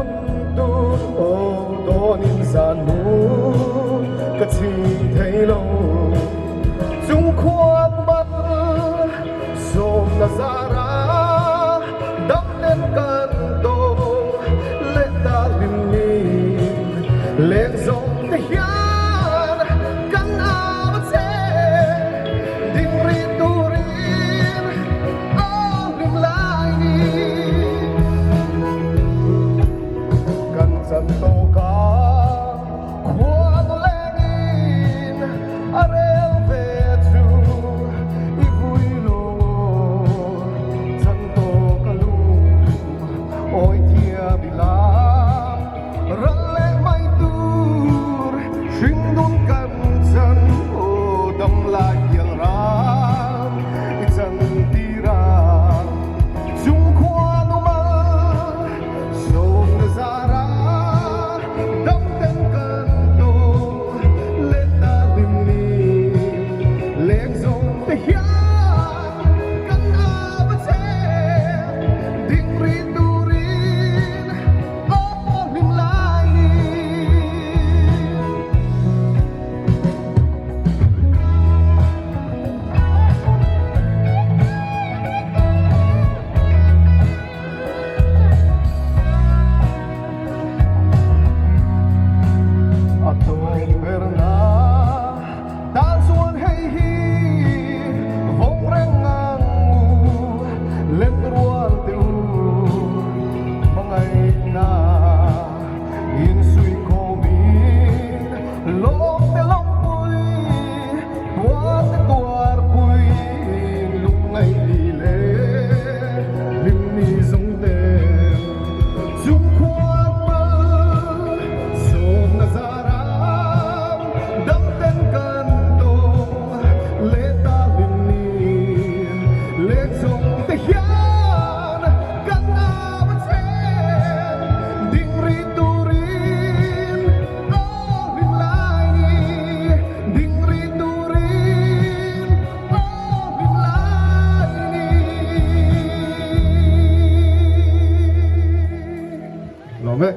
hun tur aw dawnin zan mu ka chhing thei lo. Chung khuan mal sawmna zara damten kan tawng leh ta hlim ni leng zawng te hian kan au a che ding rih turin aw hlim lai ni. Kan chan tawk a khuan lengin a rel ve chu i vui lo chan tawk a lung awi thiam i lam ral leh mai tur hringnun kan chan aw dam lai pial ram i chan tir a chung khua nu mal sawmna zara dam ten kan tawh leh ta hlim ni leng zawng te hian kan au a che ding rih turin aw hlim lai ni. A tawng berna tan chuan hei hi vawng reng ang u, lem rual te u hmangaihna insuih khawmin lawm te lawmpui tuar te tuarpui lungngaih ni leh hlim ni zawng te chung khuan mal sawmna zaram dam ten kan tawng leh ta hlim ni leh zawng te hian kan au a chen ding rih turin aw hlim lai ni ding rih turin aw hlim lai ni. Lawm e.